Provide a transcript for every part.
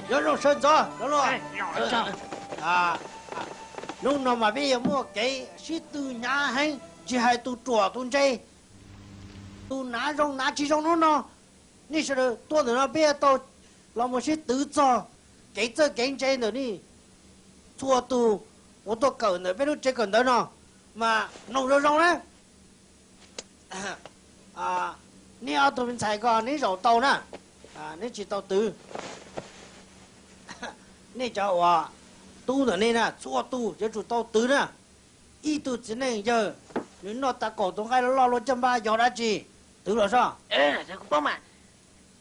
Nyob zoo sawv ntxov los. Hnub no mas peb yuav muaj kev sib tw hnyav heev, tsis hais tus ruam tus ntse, tus hnav zoo hnav tsis zoo hnub no. Nej sawv daws tuaj ntawm no peb yuav tau los mus sib twv txog kev txawj kev ntse ntawm nej txhua tus uas tuaj kawm ntawm peb lub tsev kawm ntawv no, mas mloog zoo zoo na. Nej ob tug me ntxhais ko neb zaum tau na, neb tsis tau twv. Nej cov uas tub ntawm nej na txhua tus yuav tsum tau twv na. Ib tug txiv neej yawg nws noj tas kaum tus nqaij loj loj luaj caj npab yog dab tsi? Twv los soj. Kuv paub mas,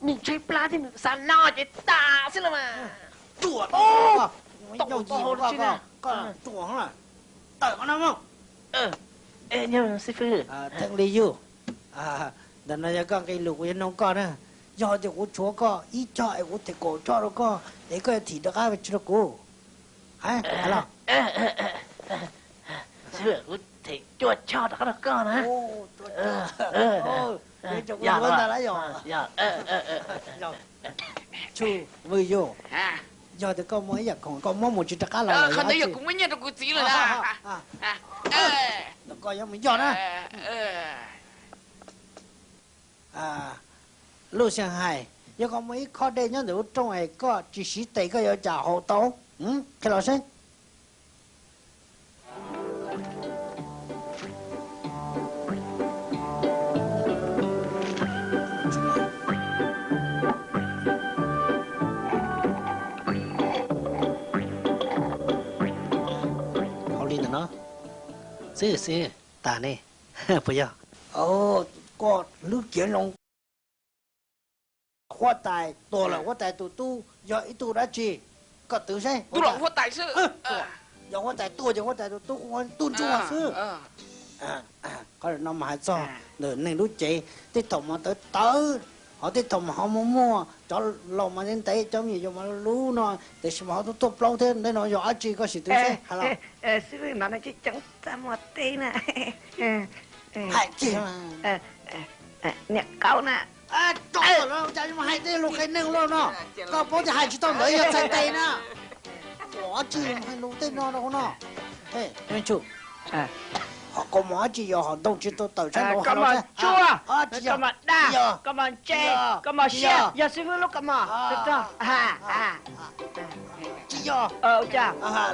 me ntshai plab thiab me xav no ces tas xwb los mas. Ruam, yauj yim koj, koj ruam na. Tawm qhov no mus. Xib fwb, theej li yus, ntawm no yog koj nqe lus kuv yuav noog koj na. Yog tias kuv tshuav koj ib choj es kuv them kaum choj rau koj es koj yuav thim rov qab tsis rau kuv? Hais los. Xib fwb, kuv them cuaj choj rov qab rau koj na. Yog, yog, yog. Tsu, Vwj Yus, yog tias koj muaj ib yam khoom koj muab mus tsis rov qab los, qhov ntawd yog kuv muab nyiaj rau kuv txiv lawm na. Koj yuav mus yog na. Luj Xeeb hais, yog koj muaj ib khob dej nyob ntawm lub rooj es koj tsis siv tes koj yuav cas haus tau? Qhia los seb. Hauj li ntawm no xwb xwb tas ne, puas yog? Koj hlwb kiav zoo. Huab tais tuag lawm, huab tais tus tub yog ib tug dab tsi? Koj twv seb. Yog huab tais tuag ces huab tais tus tub hu ua tub ntsuag xwb. Qhov no mas hais txog ntawm neeg lub cev, tej thaum mas tawv tawv, ho tej thaum mas ho muaj muaj, cov laus mas ntev ntev, cov me nyuam yaus mas luv no, tiam sis mas ho tuaj tuaj plaub thiab. Ntawm no yog dab tsi koj sim twv seb hais los. Xib fwb, no tsis ceev txaj muag teb na. Hais kiag. Niam qaub na. Cas yuav mus hais tej lus qhia neeg loj no? Koj paub tias hais tsis tau ntawd yog txhais tes na. Ua dab tsi hais lus tej no rau no? Ho kaus mom dab tsi yog ho ntoo tsis tau tawm sab nraud hais los seb. Kaus mom daj, kaus mom ntse, kaus mom siab, yog xib fwb lub kaus mom. Tsis yog.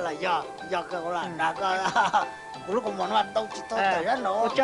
Los yog, yog kawg ua lam dag koj, kuv lub kaus mom no ntoo tsis tau tawm sab nraud.